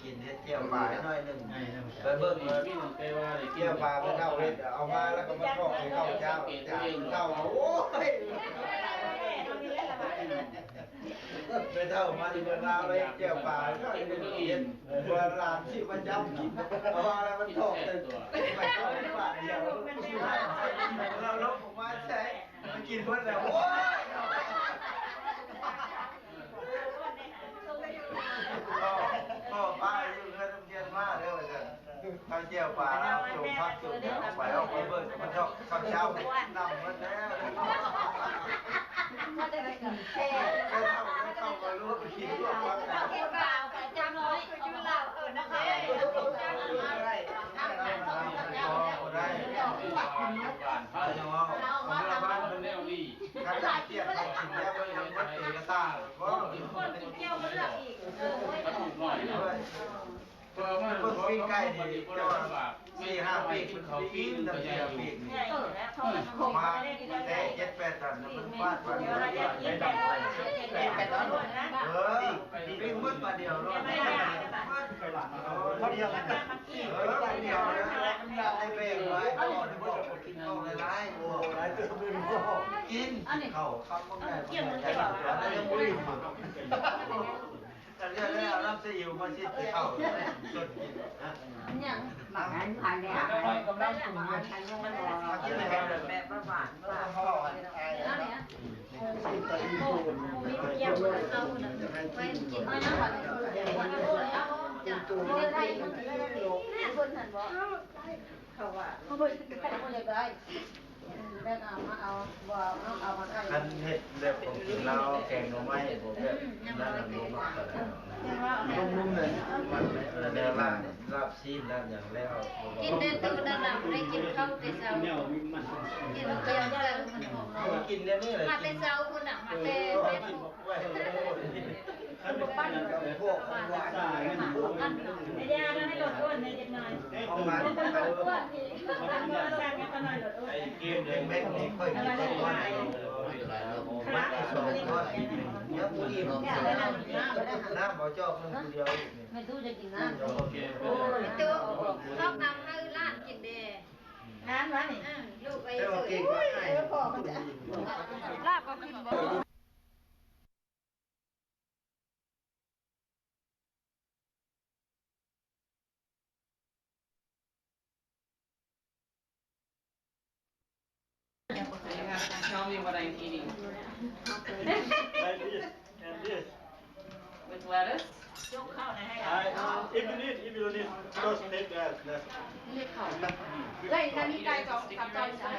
ກິນເຮັດແຈ່ວປາໃຫ້ໜ້ອຍໜຶ່ງ ໄປເບິ່ງເລີຍ ແຕ່ວ່າໄດ້ກິນແຈ່ວປາ ແມ່ເຖົ້າເຮັດ ເອົາມາແລ້ວກໍມາຖອກໃສ່ເຂົ້າເຈົ້າ ເຈົ້າ ໂອ້ຍ ແມ່ເຖົ້າມາທີ່ເມືອງລາວ ໄດ້ແຈ່ວປາໃຫ້ໜ້ອຍໜຶ່ງກິນ ວ່າຫຼານຊິມາຈັບກິນ ເອົາມາແລ້ວມັນຖອກໃສ່ ໄປເຂົ້າບາດດຽວ ລາວລົບອອກມາໃສ່ ມັນກິນເບິດແລ້ວ ໂອ້ຍ ພໍ່ ພໍ່ປ້າຢູ່ເຮືອນໂຮງຮຽນມາເດີ ວ່າຊັ້ນ ເຂົາແຈ່ວປາ ເອົາຕົ້ມຜັກຕົ້ມຫຍັງອອກໄປ ອອກໄປເບິ່ງ ມັນເຂົ້າ ເຂົ້າເຈົ້ານຳເບິດແລ້ວ ແຕ່ເຮົາໄດ້ເຂົ້າມາລວມກິນລວມກັນ ເອົາເຂົ້າປາໄປຈັກໜ້ອຍ ຢູ່ລາວເອີ້ນນະຄະ ບໍ່ໄດ້ ບໍ່ໄດ້ ບ້ານເຮົາ ເຮົາເວົ້າ ເຮົາເວົ້າ ຄັນຫຼາຍຄົນເອົາກິນແລ້ວ ບໍ່ຍັງບໍ່ເປັນກະຕ່າ ບໍ່ ຄົນກິນແຈ່ວບໍ່ເລືອກອີກ ເອີ ກະດູກໜ້ອຍເນາະ ເພິ່ນປີ້ງໄກ່ນີ້ ແຕ່ວ່າສີ່ຫ້າປີກ ເພິ່ນເຂົ້າປີ້ງຕັ້ງແຕ່ປີກນີ້ ມາແຕ່ເຈັດແປດດອນ ມັນຟາດຟັນ ເອີ ປີ້ງໝົດບາດດຽວໂລດ ເອີ ບາດດຽວ ເອີ ບາດດຽວ ມັນຢາກໄດ້ແບ່ງໄວ້ ບໍ່ໄດ້ບອກ ກິນເຂົ້າຫຼາຍໆ ໂອ້ ຫຼາຍເຕີບເລີຍ ກິນ ກິນເຂົ້າຄຳບັກໃຫຍ່ ອັນນີ້ເອົານ້ຳຊີອິ້ວມາຊິດໃສ່ເຂົ້າ ສົດກິນ ຫຍັງ ໝາກອັນ ອັນນີ້ ກຳລັງປຸງຢູ່ ແບບຫວານ ຫວານ ຫວານ ເຂົາວ່າ ເຂົາບໍ່ໄດ້ ເຂົາບໍ່ຢາກໄດ້ ແບບເອົາມາເອົາ ບໍ່ເອົາ ເອົາມາຂາຍ ຄັນເຮັດແບບຂອງກິນລາວ ແກງໜໍ່ໄມ້ ບໍ່ແບບນັ້ນນະ ບໍ່ມັກປານໃດ ນຸ້ມໆ ເລີຍ ມັນແນວລາບ ລາບຊີ້ນ ລາບຫຍັງແລ້ວ ກິນແຕ່ຕູ້ນັ້ນນະ ບໍ່ໄດ້ກິນເຂົ້າແຕ່ເຊົ້າ ກິນແຕ່ເຊົ້າ ມັນຫອມ ກິນແນວນີ້ແຫຼະ ມາແຕ່ເຊົ້າພຸ້ນນະ ມາແຕ່ ກິນ ໄອ້ຢານໃຫ້ລົດອ້ວນແດ່ຈັກໜ້ອຍ ຂອງມັນ ໄອ້ເກມເດີແມັກນີ້ ຂ້ອຍກິນໄດ້ກ່ອນ ມັນມີສອງກ້ອນ ຍັງບໍ່ອີ່ມ ນ້ຳເອົາຈອກໜຶ່ງຜູ້ດຽວ ແມ່ຕູ້ຈະກິນນ້ຳ ຕູ້ ເຮົາຕຳໃຫ້ຫຼານກິນແດ່ ຮ້ານວະນີ້ ເອີ ລູກໄອ້ ແຕ່ວ່າເກັ່ງກວ່າອ້າຍ ລາບກໍຂຶ້ນບໍ່ Tell me what I'm eating. Like this and this. With lettuce? I, if you need, if you need, just take that. That's ເອີຍ ອັນນີ້ໄກ່ຈອງ ກັບຈອງ ເຮົາ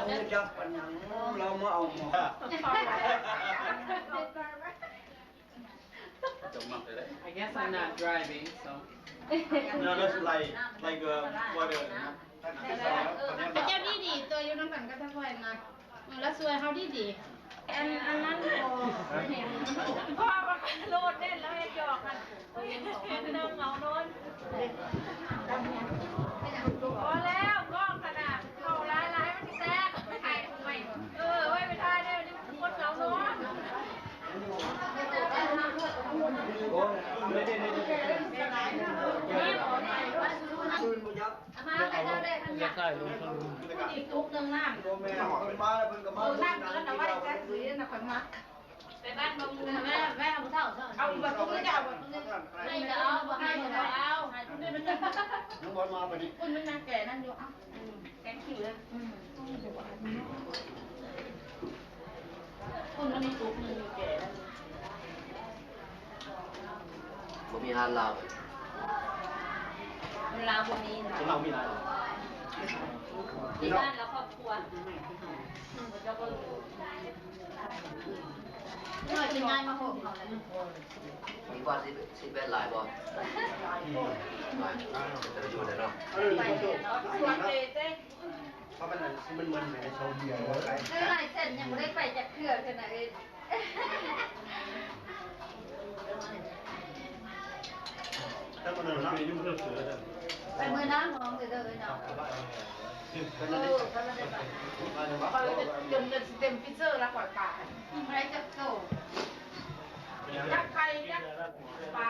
ຮູ້ຈັກປານຫຍັງ ລາວມາເອົາໝໍ້ I guess I'm not driving, so. No, that's like, like, uh, for the, ເຈົ້າດີໆ ຕົວຢູ່ນຳກັນກັບທາງແຂວງນະ ລາວຊ່ວຍເຮົາດີໆ ອັນ ອັນນັ້ນບໍ່ ເພາະວ່າໂລດເດ້ ລາວເຮັດຫຍອກຫັ້ນ ເປັນເລື່ອງເອົານອນ ພໍແລ້ວ ກ້ອງຂະໜາດເຂົ້າຫຼາຍໆ ມັນແຊບ ໄປຖ່າຍທຳໄມ ເອີ ໄວ້ໄປຖ່າຍແນວນີ້ ຄົນເອົານອນ ໄປບ້ານບໍ່ມີ ແມ່ ແມ່ເອົາເຖົ້າ ເອົາບໍ່ຕຸກນີ້ ເອົາບໍ່ຕຸກນີ້ ໃຫ້ກໍເອົາ ບໍ່ໃຫ້ກໍບໍ່ເອົາ ໃຫ້ຄົນອື່ນມັນ ນ້ອງບອນມາປະນີ້ ຄົນມັນນາງແກ່ນັ້ນຢູ່ ເອົາ ແກງຂິ້ເລີຍ ອືມ ຄົນມັນໃນຕຸກໜຶ່ງຢູ່ແກ່ນັ້ນ ບໍ່ມີຮ້ານລາວ ຄົນລາວບໍ່ມີນະ ຄົນລາວມີຫຼາຍ ມີບ້ານລະຄອບຄົວ ເຈົ້າກໍ ນ້ອຍເປັນງານມາໂຮມເຂົາແລ້ວ ມີກວ່າສິບ ສິບແປດຫຼາຍບໍ່? ຫຼາຍ ແຕ່ຢູ່ໄດ້ເນາະ ໄປເນາະ ເພາະມັນ ມັນ ມັນໄປຊອງເບຍ ເອີ ຫຼາຍເສັ້ນຍັງບໍ່ໄດ້ໄປຈັກເທື່ອເທື່ອນະເອີຍ ໄປມື້ໜ້ານ້ອງເດີເນາະ ເອີ ຂ້ອຍຈະຈົນຈົນຊິເຕັມຟຣີເຊີລະ ຂ້ອຍປາ ໄດ້ຈັກໂຕ ຈັກໄຂ່ ຈັກປາ.